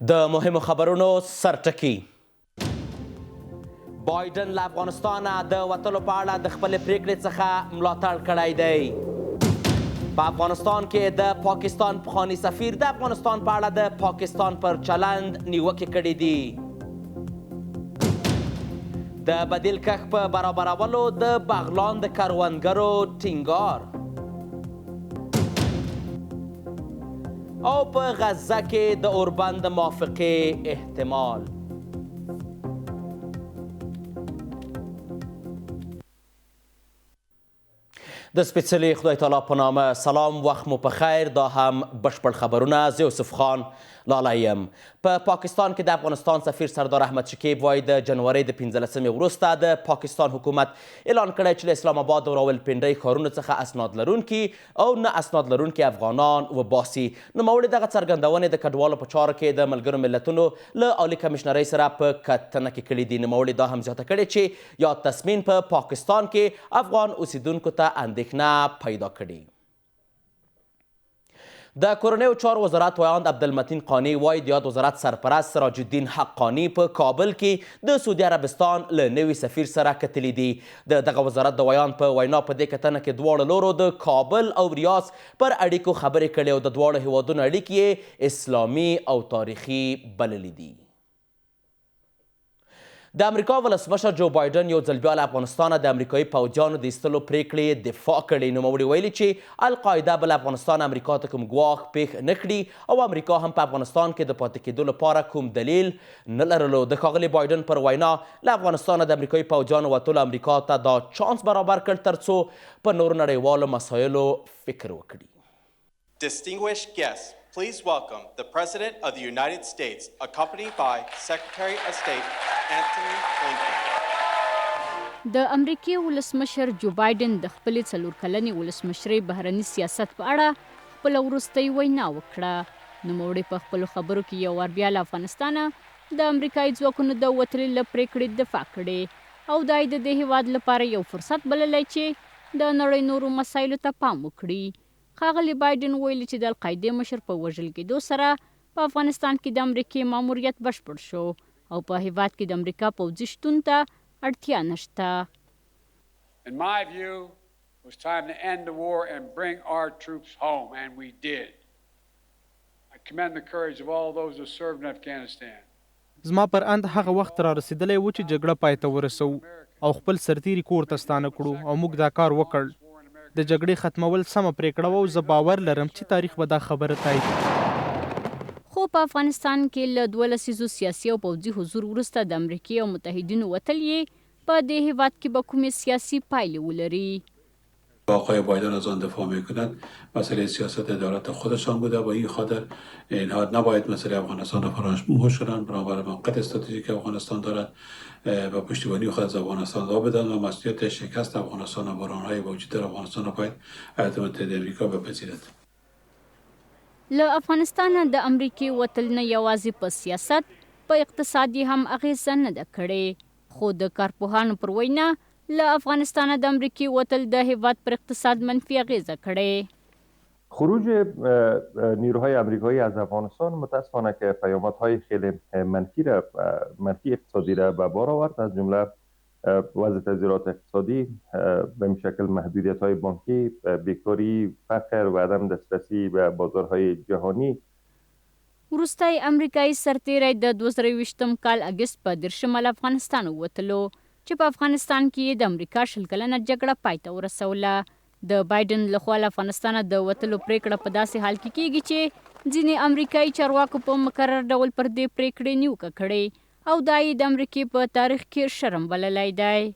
د مهمو خبرونو سرټکي. بایډن له افغانستانه د وتلو په اړه د خپلې پرېکړې څخه ملاتړ کړی دی. په افغانستان کې د پاکستان پخواني سفیر د افغانستان په اړه د پاکستان پر چلند نیوکې کړې دي. د بدیل کښت په برابرولو د بغلان د کروندګرو ټینګار. او په غزه کې د اوربند د موافقې احتمال. د سپېڅلي خدای تعالی په نامه سلام، وخت مو په خیر. دا هم بشپړ خبرونه. زه یوسف خان لالی یم. په پاکستان کې د افغانستان سفیر سردار احمد شکیب وایي د جنورۍ د 15مې وروسته د پاکستان حکومت اعلان کړی چې له اسلام اباد او راولپنډۍ ښارونو څخه اسناد لرونکي او نه اسناد لرونکي افغانان وباسي. نوموړي دغه څرګندونې د کډوالو په چارو کې د ملګرو ملتونو له عالي کمشنرۍ سره په کتنه کې کړې دي. نوموړي دا هم زیاته کړې چې یاد تصمیم په پاکستان کې افغان اوسیدونکو ته اندېښنه پیدا کړې. د کورنیو چارو وزارت ویاند عبدالمتین قانع وايي، د یاد وزارت سرپرست سراج الدین حقاني په کابل کې د سعودي عربستان له نوي سفیر سره کتلي دي. د دغه وزارت د ویاند په وینا، په دې کتنه کې دواړو لورو د کابل او ریاض پر اړیکو خبرې کړې او د دواړو هېوادونو اړیکې یې اسلامي او تاریخي بللې دي. د امریکا ولسمشر جو بایډن یو ځل بیا له افغانستانه د امریکایي پوځیانو د ایستلو پرېکړې دفاع کړې. نوموړي ویلي چې القاعده به له افغانستانه امریکا ته کوم ګواښ پېښ نه کړي او امریکا هم په افغانستان کې د پاتې کېدو لپاره کوم دلیل نه لرلو. د ښاغلي بایډن پر وینا، له افغانستانه د امریکایي پوځیانو وتلو امریکا ته دا چانس برابر کړ ترڅو په نورو نړیوالو مسایلو فکر وکړي. Distinguished guests, please welcome the President of the United States, accompanied by Secretary of State Antony Blinken. د امریکې ولسمشر جو بایډن د خپلې څلور کلنې ولسمشرۍ بهرني سیاست په اړه خپله وروستۍ وینا وکړه. نوموړي په خپلو خبرو کې یو وار بیا له افغانستانه د امریکايي ځواکونو د وتلې له پرېکړې دفاع کړې او دا یې د دې هېواد لپاره یو فرصت بللی چې د نړۍ نورو مسایلو ته پام وکړي. ښاغلي بایډن ویلي چې د القاعدې مشر په وژل کېدو سره په افغانستان کې د امریکې ماموریت بشپړ شو او په هېواد کې د امریکا پوځي شتون ته اړتیا نشته. In my view, it was time to end the war and bring our troops home, and we did. I commend the courage of all those who served in Afghanistan. زما پر اند هغه وخت رارسېدلی و چې جګړه پای ته ورسوو او خپل سرتېري کور ته ستانه کړو او موږ دا کار وکړ. د جګړې ختمول سمه پرېکړه وه او زه باور لرم چې تاریخ به دا خبره تایید کړي. خو په افغانستان کې له دوه لسیزو سیاسي او پوځي حضور وروسته د امریکې او متحدینو وتل یې په دې هېواد کې به کومې سیاسي پایلې ولري؟ آقای بایدن از آن دفاع میکند مسئله سیاست عدالت خودشان بوده و این خاطر اینها نباید مسئله افغانستان را فراموش کنند. بنابر موقعیت استراتژیک افغانستان دارد و پشتیبانی خود از افغانستان را بدن و مسئولیت شکست افغانستان و بحران‌های موجود در افغانستان را باید ایالات متحده امریکا بپذیرد. له افغانستانه د امریکې وتل نه یوازې په سیاست، په اقتصاد یې هم اغېزه نه ده کړې، خو د کارپوهانو پر وینا له افغانستانه د امریکې وتل د هېواد پر اقتصاد منفي اغېزه کړې. خروج نیروهای امریکایی از افغانستان متاسفانه که پیامدهای خیلی منفی را منفی اقتصادی را به بار آورد، از جمله وضع تغییرات اقتصادی به این شکل محدودیت های بانکی، بیکاری، فقر و عدم دسترسی به بازارهای جهانی. وروستی امریکايي سرتېری د 2021 کال اګست په دېرشمه له افغانستانه ووتلو چې په افغانستان کې یې د امریکا 20 کلنه جګړه پای ته ورسوله. د بایډن له خوا له افغانستانه د وتلو پرېکړه په داسې حال کې کېږي چې ځینې امریکايي چارواکو په مکرر ډول پر دې پرېکړې نیوکه کړې او دا یې د امریکې په تاریخ کې شرم بللی دی.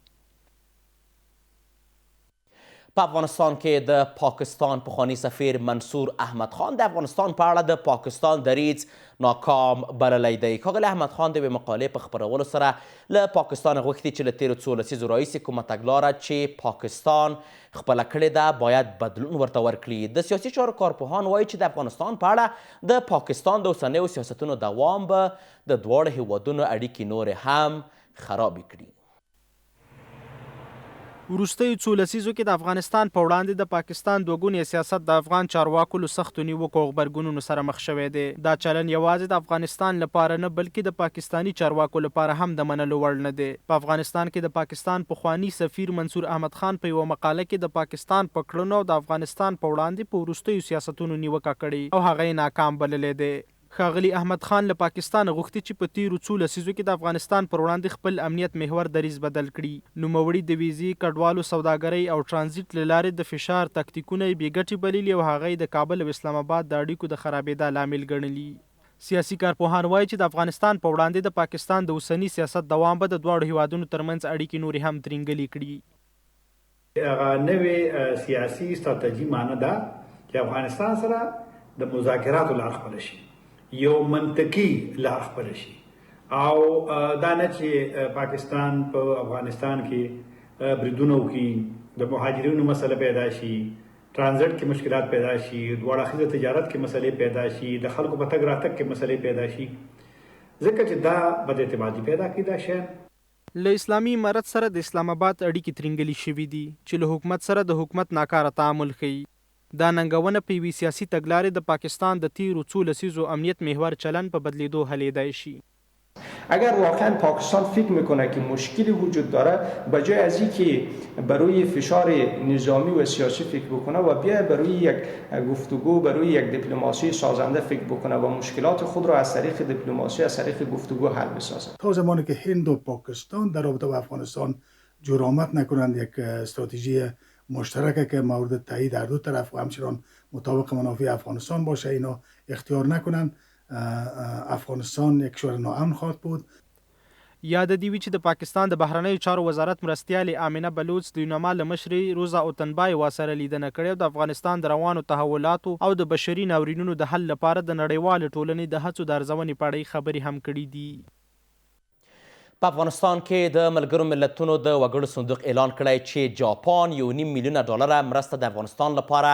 په افغانستان کې د پاکستان پخواني سفیر منصور احمد خان د افغانستان په اړه د پاکستان دریځ ناکام بللی دی. ښاغلي احمد خان د یوې مقالې په خپرولو سره له پاکستانه غوښتي چې له تېرو څو لسیزو راهیسې کومه تګلاره چې پاکستان خپله کړې ده باید بدلون ورته ورکړي. د سیاسي چارو کارپوهان وایي چې د افغانستان په اړه د پاکستان د اوسنیو سیاستونو دوام به د دواړو هېوادونو اړیکې نورې هم خرابې کړي. وروستیو څو لسیزو کې د افغانستان په وړاندې د پاکستان دوه ګونی سیاست د افغان چارواکو له سختو نیوکو او غبرګونونو سره مخ شوی دی. دا چلن یوازې د افغانستان لپاره نه، بلکې د پاکستاني چارواکو لپاره هم د منلو وړ نه دی. په افغانستان کې د پاکستان پخواني سفیر منصور احمد خان په یوه مقاله کې د پاکستان په کړنو او د افغانستان په وړاندې په وروستیو سیاستونو نیوکه کړې او هغه یې ناکام بللی دی. ښاغلي احمد خان له پاکستانه غوښتي چې په تېرو څو لسیزو کې د افغانستان پر وړاندې خپل امنیت محور دریځ بدل کړي. نوموړي د ویزې، کډوالو سوداګرۍ او ټرانزیټ له لارې د فشار تاکتیکونه یې بې ګټې بللي او هغه یې د کابل او اسلام اباد د اړیکو د خرابېدا لامل ګڼلي. سیاسي کارپوهان وايي چې د افغانستان په وړاندې د پاکستان د اوسني سیاست دوام به د دواړو هېوادونو ترمنځ اړیکې نورې هم ترینګلې کړي. هغه نوې سیاسي ستراتیژي معنی دا چې افغانستان سره د مذاکراتو لار خپله شي، یو منطقي لار خپله شي او دا نه چې پاکستان په افغانستان کې بریدونه وکړي، د مهاجرینو مسله پیدا شي، ترانزیټ کې مشکلات پیدا شي، دوه اړخیزه تجارت کې مسلې پیدا شي، د خلکو په تګ راتګ کې مسلې پیدا شي، ځکه چې دا بد اعتمادي پیدا کوي دا شیان. له اسلامي امارت سره د اسلام اباد اړیکې ترینګلې شوې دي، چې له حکومت سره د حکومت ناکاره تعامل ښيي. دا ننګونه په یوې سیاسي تګلارې د پاکستان د تېرو څو لسیزو امنیت محور چلن په بدلېدو حلېدای شي. اگر واقعا پاکستان فکر میکنه که مشکلی وجود داره بجای از که بروی فشار نظامی و سیاسی فکر بکنه و بیا بروی یک گفتگو بروی یک دیپلماسی سازنده فکر بکنه و مشکلات خود را از طریق دیپلماسی از طریق گفتگو حل بسازه. تا زمانی که هند و پاکستان در رابطه با افغانستان جور نکنند یک استراتژی مشترکه که مورد تایید هر دو طرف و همچنان مطابق منافع افغانستان باشه اینا اختیار نکنند افغانستان یک کشور ناامن خواهد بود. یاده دې وي چې د پاکستان د بهرنیو چارو وزارت مرستیالې آمنه بلوڅ د یوناما له مشرې روزا اوتنبایوا سره لیدنه کړې او د افغانستان د روانو تحولاتو او د بشري ناورینونو د حل لپاره د نړیوالې ټولنې د هڅو د ارزونې په اړه یې خبرې هم کړې دي. په افغانستان کې د ملګرو ملتونو د وګړو صندوق اعلان کړی چې جاپان یو نیم میلیونه ډالره مرسته د افغانستان لپاره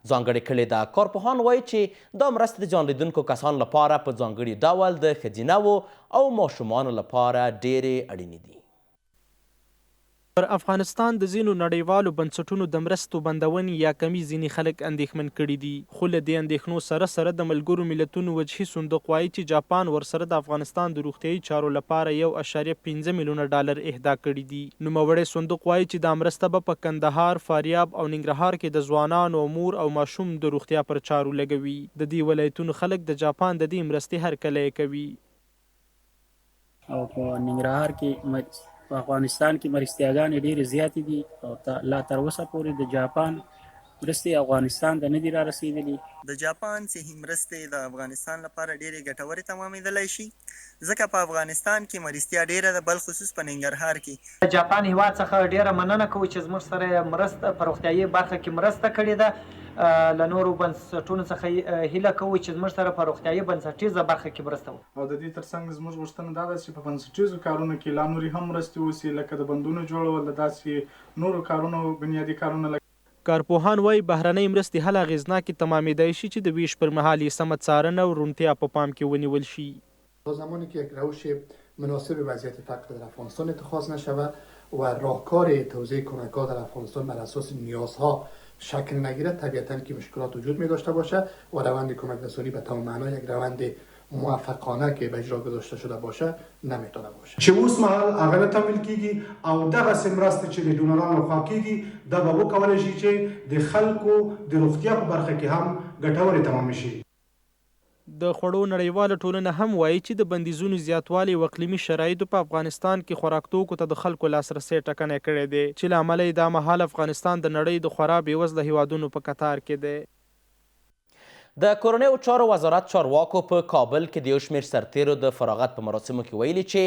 ځانګړې کړې ده. کارپوهان وایي چې دا مرستې د ځان لیدونکو کسانو لپاره په ځانګړي ډول د ښځینه وو او ماشومانو لپاره ډېرې اړینې دي. پر افغانستان د ځینو نړیوالو بنسټونو د مرستو بندونې یا کمي ځیني خلک اندېښمن کړي دي، خو له دې اندېښنو سره سره د ملګرو ملتونو وجهي صندوق وايي چې جاپان ورسره د افغانستان د روغتیايي چارو لپاره یو اعشاریه پنځه میلیونه ډالر اهدا کړي دي. نوموړی صندوق وايي چې دا مرسته به په کندهار، فاریاب او ننګرهار کې د ځوانانو او مور او ماشوم د روغتیا پر چارو لګوي. د دې ولایتونو خلک د جاپان د دې مرستې هرکلی کوي. او په ننګرهار کې په افغانستان کې مرستیاګانې ډېرې زیاتې دي او لا تر اوسه پورې د جاپان مرستې افغانستان ته نه دي رارسېدلي. د جاپان صحي مرستې د افغانستان لپاره ډېرې ګټورې تمامېدلای شي، ځکه په افغانستان کې مرستیا ډېره ده بلخصوص په ننګرهار کې. د جاپان هېواد څخه ډېره مننه کوو چې زموږ سره یې مرسته په روغتیايي برخه کې مرسته کړې ده، له نورو بنسټونو څخه هیله کوو چې زموږ سره په روغتیايي بنسټیزه برخه کې مرسته وکړي. او د دې ترڅنګ زموږ غوښتنه دا ده چې په بنسټیزو کارونو کې لا نورې هم مرستې وشي لکه د بندونو جوړول د داسې نورو کارونو بنیادي کارونه لکه. کارپوهان وايي، بهرنۍ مرستې هله اغېزناکې تمامېدای شي چې د وېش پر مهال یې سمه څارنه او روڼتیا په پام کې ونیول شي. تا زمانی که یک روش مناسب وضعیت فقر در افغانستان اتخاذ نشود و راهکار توزیع کمک ها در افغانستان بر اساس نیازها شکل نگیرد طبیعتا که مشکلات وجود می داشته باشه و روند کمک رسانی به تمام معنا یک روند موفقانه که به اجرا گذاشته شده باشه نمیتونه باشه. چې اوس مهال هغه نه تمویل کیږي او دغسې مرستې چې د ډونرانو لخوا کیږي دا به وکولای شي چې د خلکو د روغتیا په برخه کې هم ګټورې تمامې شي. د خوړو نړیواله ټولنه هم وايي چې د بندیزونو زیاتوالی او اقلیمي شرایطو په افغانستان کې خوراکتوکو ته د خلکو لاسرسی ټکنی کړی دی چې له امله یې دا مهال افغانستان د نړۍ د خورا بېوزله هېوادونو په کتار کې دی. د کورنیو چارو وزارت چارواکو په کابل کې د یو شمېر سرتېرو د فراغت په مراسمو کې ویلي چې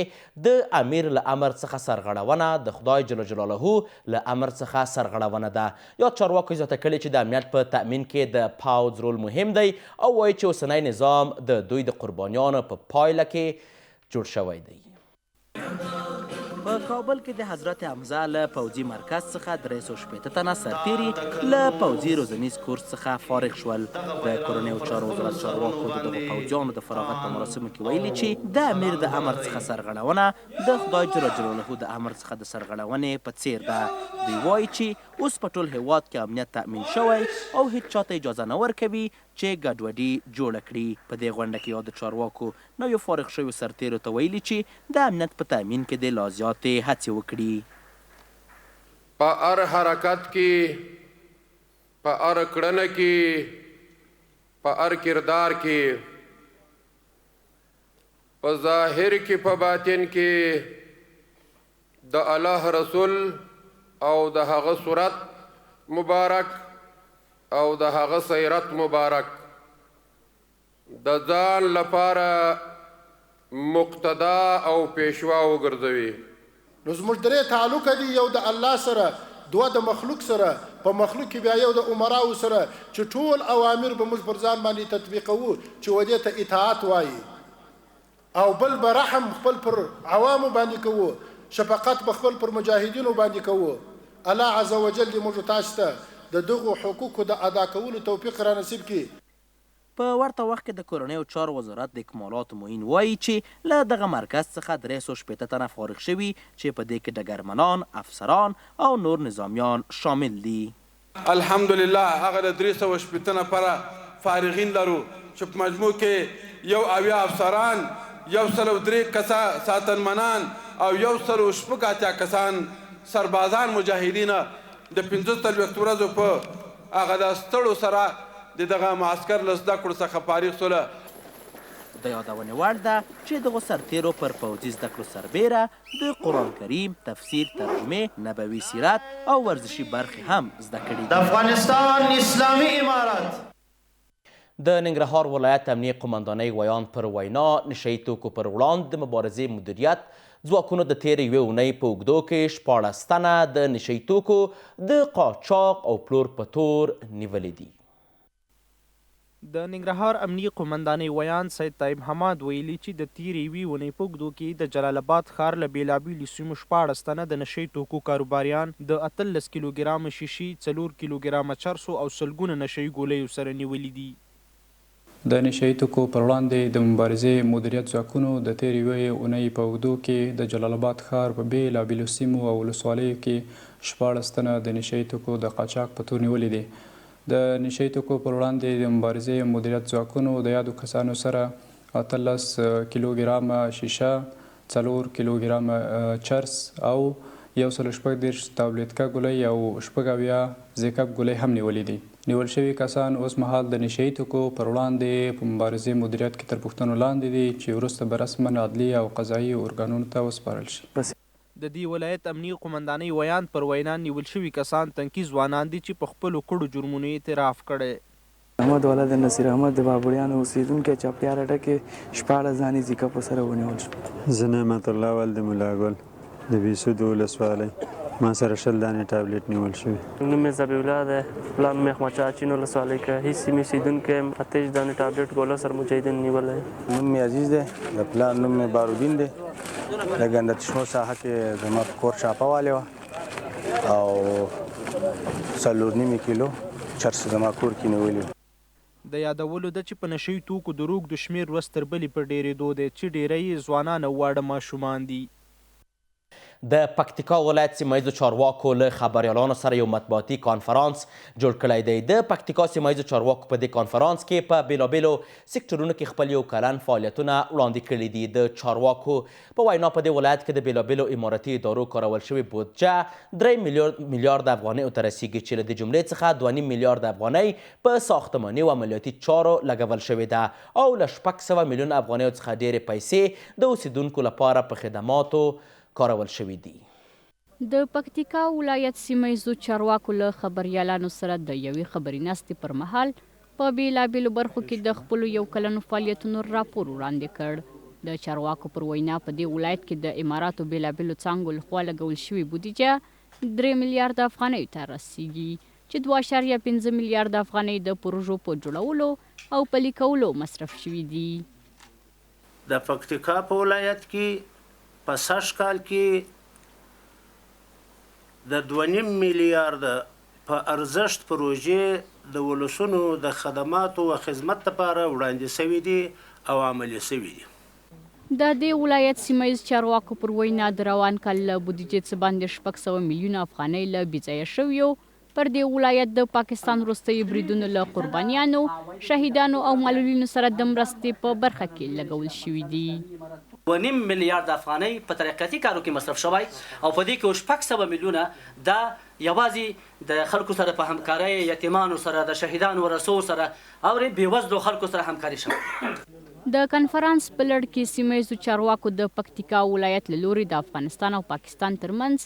د امیر له امر څخه سرغړونه د خدای جل جلاله له امر څخه سرغړونه ده. یاد چارواکو زیاته کړې چې د امنیت په تأمین کې د پوځ رول مهم دی او وایي چې اوسنی نظام د دوی د قربانیانو په پایله کې جوړ شوی دی. په کابل کې د حضرت حمزه له پوځي مرکز څخه 360 تنه سرتېري له پوځي روزنیز کورس څخه فارغ شول. د کورنیو چارو وزارت چارواکو د دغو پوځیانو د فراغت په مراسمو کې ویلي چې د امیر د امر څخه سرغړونه د خدای جل جلاله د امر څخه د سرغړونې په څېر ده. دوی وايي چې اوس په ټول هېواد کې امنیت تأمین شوی او هېچا ته اجازه نه ورکوي چې ګډوډي جوړه کړي. په دې غونډه کې یادو چارواکو نویو فارغ شویو سرتېرو ته ویلي چې د امنیت په تأمین کې دې لا زیاتې هڅې وکړي. په هر حرکت کې، په هره کړنه کې، په هر کردار کې، په ظاهر کې، په باطن کې د الله رسول او د هغه صورت مبارک او د هغه سیرت مبارک د ځان لپاره مقتدا او پیشوا وګرځوي. نو زموږ درې تعلقه دي، یو د الله سره، دوه د مخلوق سره، په مخلوق کې بیا یو د امراوو سره چې ټول اوامر به موږ پر ځان باندې تطبیقوو چې ودې ته اطاعت وايي او بل به رحم خپل پر عوامو باندې کوو، شفقت به خپل پر مجاهدینو باندې کوو. الله عزوجل دې موږ تاسې ته د دغو حقوقو د ادا کولو توفیق رانصیب کړي. په ورته وخت کې د کورنیو چارو وزارت د اکمالاتو معین وايي چې له دغه مرکز څخه 360 تنه فارغ شوي چې په دې کې ډګرمنان، افسران او نور نظامیان شامل دي. الحمدلله هغه د 360 نفره فارغین لرو چې په مجموع کې 71 افسران، 103 کسه ساتنمنان او 186 کسان سربازان مجاهدین د 45 ورځو په هغه د ستړو سره د دغه معسکر له زده کړو څخه فارغ شول. د یادونې وړ ده چې دغو سرتېرو پر پوځي زده کړو سربېره د قرآنکریم، تفسیر، ترجمې، نبوي سیرت او ورزشي برخې هم زده کړې د دي. افغانستان اسلامي امارت. د ننګرهار ولایت امنیې قومندانۍ ویاند پر وینا، نشه یي توکو پر وړاندې د مبارزې مدیریت ځواکونو د تېرې یوې اونۍ په اوږدو کې 16 تنه د نشه یي توکو د قاچاق او پلور په تور نیولي دي. د ننګرهار امنیې قومندانۍ ویاند سید طیب حماد ویلي چې د تېرې یوې اونۍ په اوږدو کې د جلال اباد ښار له بېلابېلو سیمو 16 تنه د نشه یي توکو کاروباریان د 18 کیلو ګرامه شیشې، 4 کیلو ګرامه چرسو او سلګونه نشه یي ګولیو سره نیولي دي. د نشه یي توکو پر وړاندې د مبارزې مدیریت ځواکونو د تېرې یوې اونۍ په اوږدو کې د جلال اباد ښار په بېلابېلو سیمو او ولسوالیو کې 16 تنه د نشه یي توکو د قاچاق په تور نیولي دي. د نشه یي توکو پر وړاندې د مبارزې مدیریت ځواکونو د یادو کسانو سره 18 کیلو ګرامه شیشه، 4 کیلو ګرامه چرس او 136 تابلیتکه ګولۍ او 76 زیکپ ګولۍ هم نیولې دي. نیول شوي کسان اوس مهال د نشه یي توکو پر وړاندې په مبارزې مدیریت کې تر پوښتنو لاندې دي چې وروسته به رسماً عدلي او قضایي ارګانونو ته وسپارل شي. د دې ولایت امنیې قومندانۍ ویاند پر وینا، نیول شوي کسان تنکي ځوانان دي چې په خپلو کړو جرمونو یې اعتراف کړی. احمد ولد نصیر احمد د بابړیانو اوسېدونکی چپړیار اډه کې 16 دانې زیکپو سره ونیول شو. زه نعمت الله ولد ملا ګل د بیسودو ولسوالۍ، ما سره 20 دانې ټابلیټ نیول شوي. نوم مې ذبیح الله دی، پلان مې احمد شاه چین ولسوالۍ کې هیڅ سیمې اوسېدونکی یم، 28 دانې ټابلیټ ګوله سره مجاهدین نیولی. نوم مې عزیز دی، د پلار نوم مې بارودین دی، د ګنده چشمو ساحه کې زما په کور چاپه والې وه او 4.5 کیلو چرس زما کور کې نیولي وو. د یادولو ده چې په نشه یي توکو د روږدو شمېر ورځ تر بلې په ډېرېدو دی چې ډېری یې ځوانان او واړه ماشومان دي. د پکتیکا ولایت سیمه ییزو چارواکو له خبریالانو سره یو مطبوعاتي کانفرانس جوړ کړی دی. د پکتیکا سیمه ییزو چارواکو په دې کانفرانس کې په بېلابېلو سکټورونو کې خپل یو کلن فعالیتونه وړاندې کړي دي. د چارواکو په وینا په دې ولایت کې د بېلابېلو امارتي ادارو کارول شوې بودجه 3 میلیارد افغانیو ته رسیږي چې له دې جملې څخه 2.5 میلیارد افغانۍ په ساختماني او عملیاتي چارو لګول شوې ده او له 600 میلیون افغانیو څخه ډېرې پیسې د اوسېدونکو لپاره په خدماتو کارول شوې دي. د پکتیکا ولایت سیمه ییزو چارواکو له خبریالانو سره د یوې خبري ناستې پر مهال په بېلابېلو برخو کې د خپلو یو کلنو فعالیتونو راپور وړاندې کړ. د چارواکو پر وینا په دې ولایت کې د اماراتو بېلابېلو څانګو لخوا لګول شوې بودیجه 3 میلیارد افغانیو ته رسیږي چې 2.5 میلیارد افغانۍ د پروژو په جوړولو او پلي کولو مصرف شوي دي. د پکتیکا په ولایت کې په سږ کال کې د 2.5 میلیارده په ارزښت پروژې د ولسونو د خدماتو و خدمت لپاره وړاندې شوې دي او عملي شوې دي. د دې ولایت سیمه ییز چارواکو پر وینا، د روان کال له بودیجې څه باندې 600 میلیونه افغانۍ له بېځایه شویو، پر دې ولایت د پاکستان وروستیو بریدونو له قربانیانو، شهیدانو او معلولینو سره د مرستې په برخه کې لګول شوي دي. 2.5 میلیارد افغانۍ په ترقیاتي کارو کې مصرف شوی او په دې کې 600 میلیونه دا یوازې د خلکو سره په همکارۍ، یتیمانو سره، د شهیدانو ورثو سره او بېوزلو خلکو سره همکاري شوې. د کنفرانس په لړ کې سیمه ییزو چارواکو د پکتیکا ولایت له لوري د افغانستان او پاکستان ترمنځ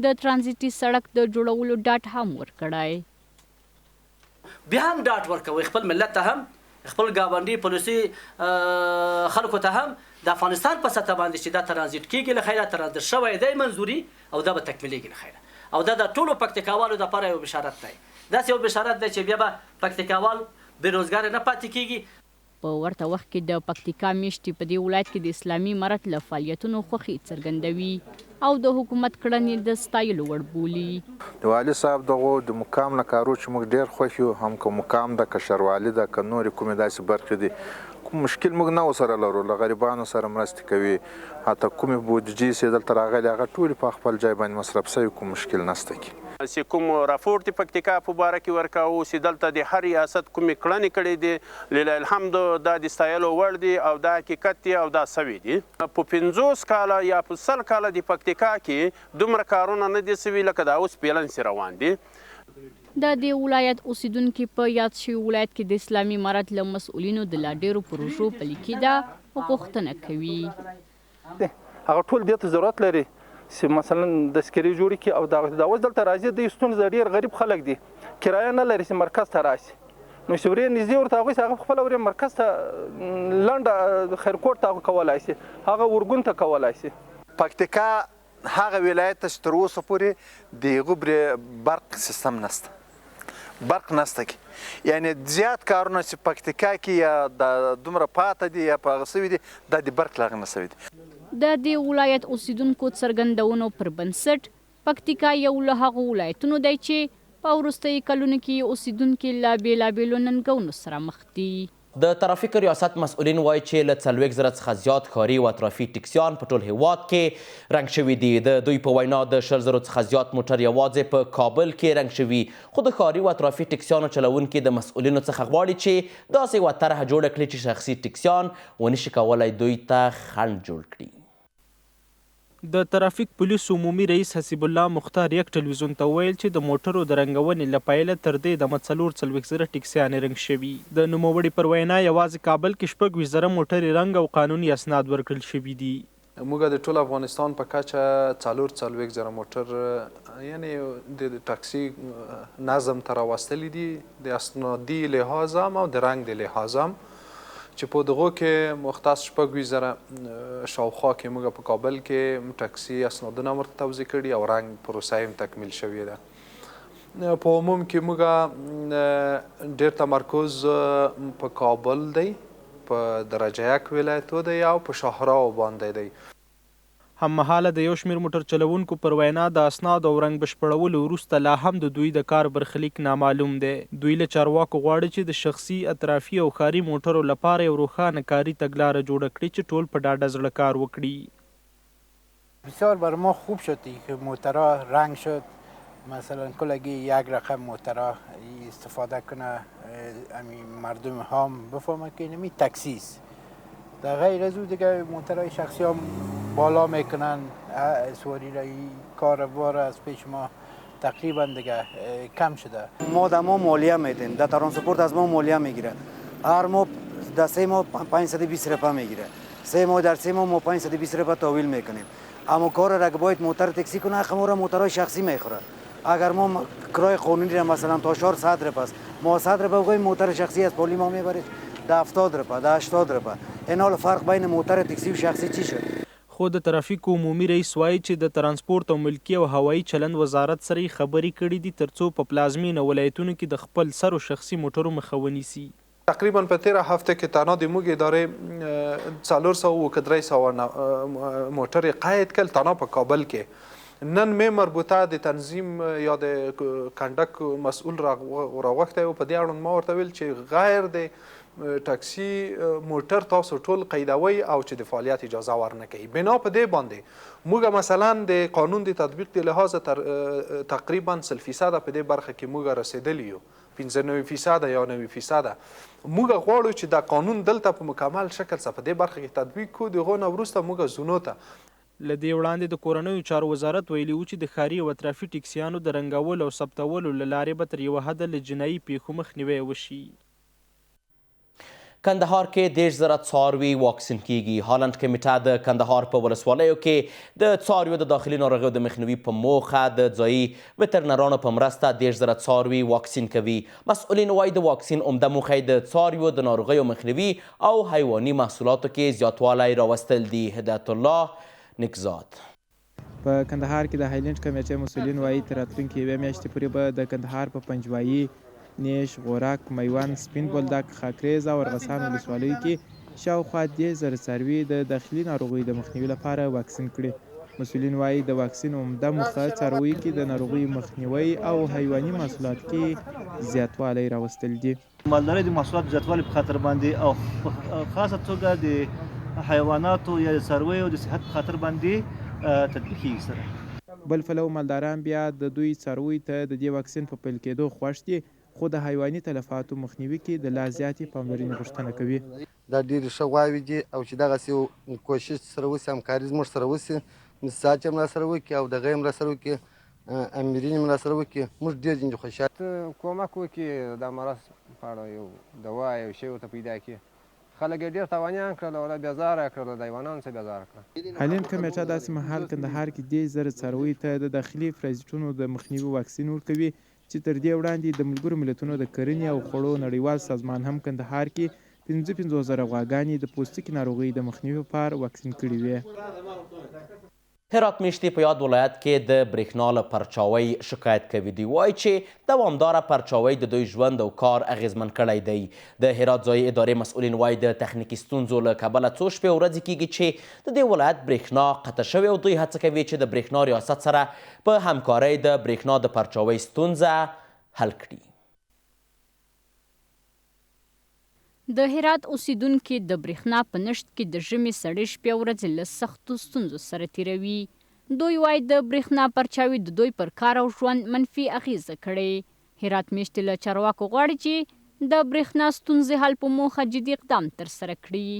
د ترانزیټي سړک د جوړولو ډاډ هم ورکړی. بیا هم ډاډ ورکوي خپل ملت ته هم، خپل ګاونډي پولیسي خلکو ته هم د افغانستان په سطح باندې چې دا ترانزیټ کیږي له خیره، ترانزیټ شوی دی منظوري او دا به تکمیلیږي له خیره، او دا د ټولو پکتیکاوالو لپاره یو بشارت دی، داسې یو بشارت دی چې بیا به پکتیکاوال بې روزګاره نه پاتې کیږي. په ورته وخت کې د پکتیکا میشتي په دې ولایت کې د اسلامي امارت له فعالیتونو خوښي څرګندوي او د حکومت کړنې د ستایلو وړ بولي. د والي صاحب دغو د مقام له کارو چې موږ ډېر خوښ یو، هم که مقام ده، که شهروالي ده، که نورې کومې داسې برخې دي، کوم مشکل موږ نه ورسره لرو، له غریبانو سره مرستې کوي، حتی کومې بودجې چې دلته راغلي هغه ټولې په خپل ځای باندې مصرف شوي، کوم مشکل نشته کې. چې کوم راپورټ د پکتیکا په باره کې ورکاوه چې دلته د هر ریاست کومې کړنې کړې دي، لله الحمد دا د ستایلو وړ دي او دا حقیقت دی او دا سوي دي. په 50 کاله یا په 100 کاله د پکتیکا کې دومره کارونه نه دي سوي لکه دا اوس فعلا چې روان دي. د دې ولایت اوسېدونکي په یاد شوي ولایت کې د اسلامي امارت له مسؤلینو د لا ډېرو پروژو پلي کېدا غوښتنه کوي. هغه ټول دې ته ضرورت لري چې مثلا تذکرې جوړې کړي او دا اوس دلته راځي، دوی ستونزه ډېر غریب خلک دي، کرایه نه لري چې مرکز ته راشي، نو چې ورې نږدې ورته هغوی هغه خپله ورې مرکز ته لنډه خیرکوټ ته هغه کولای شي، هغه ارګون ته کولای شي. پکتیکا هغه ولایت ته چې تر اوسه پورې د هغو برق سیستم نشته، برق نشته کې، یعنې زیات کارونه چې پکتیکا کې یا د دومره پاته دي یا په هغه سوي دي، دا د برق له هغه نه سوي دي. د دې ولایت اوسېدونکو څرګندونو پر بنسټ، پکتیکا یو له هغو ولایتونو دی چې په وروستیو کلونو کې یې اوسېدونکي له بېلابېلو ننګونو سره مخ دي. د ترافیک ریاست مسؤلین وایي چې له 40 زره څخه زیات ښاري او اطرافي ټکسیان په ټول هیواد کې رنګ شوي دي. د دوی په وینا د 20 زرو څخه زیات موټر یوازې په کابل کې رنګ شوي، خو د ښاري او اطرافي ټکسیانو چلوونکي د مسؤلینو څخه غواړي چې داسې یوه طرحه جوړه کړي چې شخصي ټکسیان ونشي کولای دوی ته خنډ جوړ کړي. د ترافیک پولیسو عمومي رئیس حسیب الله مختار یک ټلویزیون ته وویل چې د موټرو د رنګونې له پیله تر دې دمه 44 زره ټکسیانې رنګ شوي. د نوموړي پر وینا یوازې کابل کې 26 زره موټرې رنګ او قانوني اسناد ورکړل شوي دي. موږ د ټول افغانستان په کچه 44 زره موټر یعنی د ټاکسي نظم ته راوستلي دي، د اسنادي لحاظ هم او د رنګ د لحاظ هم، چې په دغو کې مختص 26 زره شاوخوا کې موږ په کابل کې ټاکسي اسنادونه ورته توزیع کړي او رنګ پروسه هم تکمیل شوې ده. په عموم کې موږ ډېر تمرکز په کابل دی، په درجه یک ولایتو دی او په شهراو باندې دی. هممهاله د یو شمېر موټر چلوونکو پر وینا د اسنادو او رنګ بشپړولو وروسته لا هم د دوی د کار برخلیک نامعلوم دی. دوی له چارواکو غواړي چې د شخصي، اطرافي او ښاري موټرو لپاره یو روښانه کاري تګلاره جوړه کړي چې ټول په ډاډه زړه کار وکړي. بسیار بر ما خوب شد که موترها رنگ شد، مثلا کلگی یک رقم موترها استفاده کنه، مردم هم بفهمه که اینمی تاکسی است. در غیر از او دیگه موترهای شخصی هم بالا میکنن، سواری را کار بار از پیش ما تقریبا دیگه کم شده. ما در ما مالیه میدیم، در ترانسپورت از ما مالیه میگیره، هر ماه در 3 ماه 520 روپه میگیره، 3 ماه در 3 ماه ما 520 روپه تحویل میکنیم. اما کار را که باید موتر تاکسی کنه، حق ما را موترهای شخصی میخوره. اگر ما کرای قانونی را مثلا تا 400 روپه است، ما 100 روپه بگوییم موتر شخصی از پالی ما میبره د 70 روپه، د 80 روپه. این حال فرق بین موتر تاکسی و شخصی چی شد؟ خو د ترافیکو عمومي رئیس وایي چې د ترانسپورت او ملکي او هوایي چلند وزارت سره یې خبرې کړې دي ترڅو په پلازمینه ولایتونو کې د خپل سرو شخصي موټرو مخه ونیسي. تقریبا په تیره هفته کې تنها د موږ ادارې 400 او 300 موټر یې قید کړل تنها په کابل کې. نن مې مربوطه د تنظیم یا د کنډک مسؤل راغوښتی و، په دې اړوند ما ورته ویل چې غیر د ټکسي موټر تاسو ټول قیدوئ او چې د فعالیت اجازه ورنه کوي. بنا په دې باندې موږ مثلا د قانون د تطبیق د لحاظه تر تقریبا 100 فیصده په دې برخه کې موږ رسیدلي یو، 95 فیصده یا 90 فیصده. موږ غواړو چې دا قانون دلته په مکمل شکل سره په دې برخه کې تطبیق کړو، د هغو نه وروسته موږ زونو ته له دې وړاندې د کورنیو چارو وزارت ویلي وو چې د ښاري او اطرافي ټکسیانو د رنګولو او ثبتولو له لارې به تر یوه حده له جنايي پېښو مخنیوی وشي. کندهار کې 30,000 څاروي واکسین کیږي. هالنډ کمیټه د کندهار په ولسوالیو کې د څارویو د داخلي ناروغیو د مخنیوي په موخه د ځایي وترنرانو په مرسته 30,000 څاروي واکسین کوي. مسؤلین وایي د واکسین عمده موخه یې د څارویو د ناروغیو مخنیوي او حیواني محصولاتو کې زیاتوالی راوستل دي. هدایت الله نیکزاد. په کندهار کې د هایلنډ کمېټې مسؤلین وايي، تر راتلونکې یوې میاشتې پورې به د کندهار په پنجوايي، نېش، غورک، میوند، سپین بولدک، خاکرېز او ارغسان ولسوالیو کې شاوخوا 30,000 څاروي د داخلي ناروغیو د مخنیوي لپاره واکسین کړي. مسؤلین وايي، د واکسین عمده موخه څارویو کې د ناروغیو مخنیوی او حیواني محصولاتو کې زیاتوالی راوستل دي. مالدارۍ د محصولاتو زیاتوالي په خاطر باندې او په خاصه توګه د حیواناتو یا د څارویو د صحت په خاطر باندې تطبیقیږي سره. بل پلو مالداران بیا د دوی څارویو ته د دې واکسین په پیل کېدو خوښ دي، خو د حیواني تلفاتو مخنیوي کې د لا زیاتې پاملرنې غوښتنه کوي. دا ډېرې ښه غواوې دي او چې دغسې کوشش سره وشي، همکاري زموږ سره وشي، نساج هم راسره وکړي او دغه هم راسره وکړي، امیرین هم راسره وکړي، موږ ډېر ځینې خوشحال. کومک وکړي، دا مرض په اړه یو دوا یو شی ورته پیدا کړي. خلک یې ډېر تاوانیان کړل او بېزاره یې کړل، د حیوانانو څخه بېزاره کړل. هالنډ کمېټه داسې مهال کندهار کې 30,000 څارویو ته د داخلي فرازیټونو د مخنیوي واکسین ورکوي چې تر دې وړاندې د ملګرو ملتونو د کرنې او خوړو نړیوال سازمان هم کندهار کې 55,000 غواګانې د پوستکي ناروغۍ د مخنیوي په پار واکسین کړې وې. هرات میشتي په یاد ولایت کې د برېښنا له پرچاوۍ شکایت کوي. دوی وايي چې دوامداره پرچاوۍ د دوی ژوند او کار اغېزمن کړی دی. د هرات ځايي ادارې مسؤلین وايي د تخنیکي ستونزو له کبله څو شپې او ورځې کېږي چې د دې ولایت برېښنا قطع شوې او دوی هڅه کوي چې د برېښنا ریاست سره په همکارۍ د برېښنا د پرچاوۍ ستونزه حل کړي. د هرات اوسېدونکي د برېښنا په نشت کې د ژمي سړې شپې او ورځې له سختو ستونزو سره تېروي. دوی وايي، د برېښنا پرچاوي د دوی پر کار او ژوند منفي اغېزه کړې. هرات مېشتي له چارواکو غواړي چې د برېښنا ستونزې حل په موخه جدي اقدام ترسره کړي.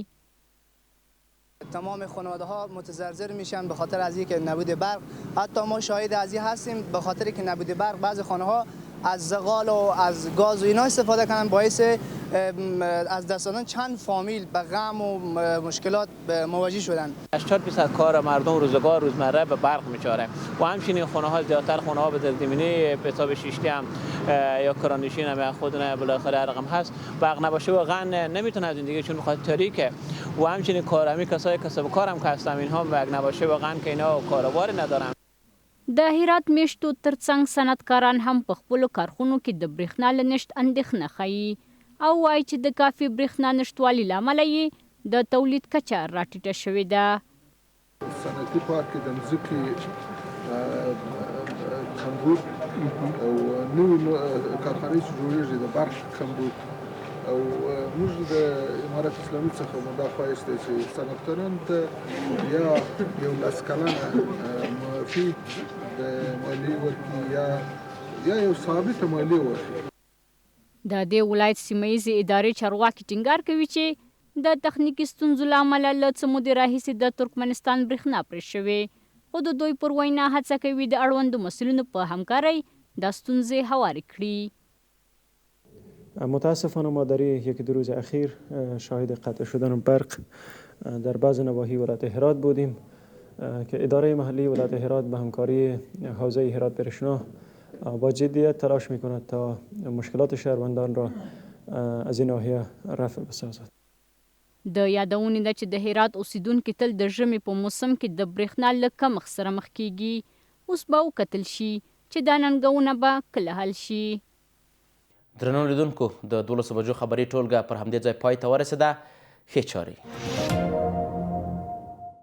تمام خانواده ها متزلزل میشن به خاطر از اینکه نبود برق، حتی ما شاهد از این هستیم به خاطر که نبود برق بعضی خانه ها از زغال و از گاز و اینا استفاده کنن، باعث از دست دادن چند فامیل به غم و مشکلات مواجه شدن. 80% کار مردم روزگار روزمره به برق میچاره و همچنین خانه ها زیادتر خانه ها به زیرزمینی به حساب شیشتی هم یا کرانشین هم خودونه بالاخره هر رقم هست، برق نباشه واقعا نمیتونه زندگی چون بخاطر تاریکه و همچنین کارمی کسای کسب و کارم که هستم اینها برق نباشه واقعا که اینا کاروبار ندارن. د هرات مېشتو ترڅنګ صنعتکاران هم په خپلو کارخونو کې د برېښنا له نشت اندېښنه ښيي او وايي چې د کافي برېښنا نشتوالي له امله یې د تولید کچه راټیټه شوې ده. صنعتي پارک کې د مځکې کمبود او نوې کارخانې چې جوړېږي د برق کمبود او موږ د امارت اسلامي څخه مو دا خواهش دی چې صنعتکارانو ته یا یو لس کلنه معافي د مالیې ورکړي یا یو ثابته مالیه ورکړي. د دې ولایت سیمه ییزې ادارې چارواکي ټینګار کوي چې د تخنیکي ستونزو له امله له څه مودې راهیسې د ترکمنستان برښنا پرې شوې، خو د دوی پر وینا هڅه کوي د اړوندو مسؤلینو په همکارۍ دا ستونزې هوارې کړي. متاسفانه ما در یکی دو روز اخیر شاهد قطع شدن برق در بعض نواحی ولایت هرات بودیم که اداره محلی ولایت هرات به همکاری حوزه هرات برشنا با جدیت تلاش میکند تا مشکلات شهروندان را از این ناحیه رفع بسازد. د یادونې ده چې د هرات اوسېدونکي تل د ژمي په موسم کې د برېښنا له کمښت سره مخ کېږي. اوس به وکتل شي چې دا ننګونه به کله حل شي. درنو لیدونکو د 12 بجو خبري ټولګه پر همدې ځای پای ته ورسېده. ښې چارې.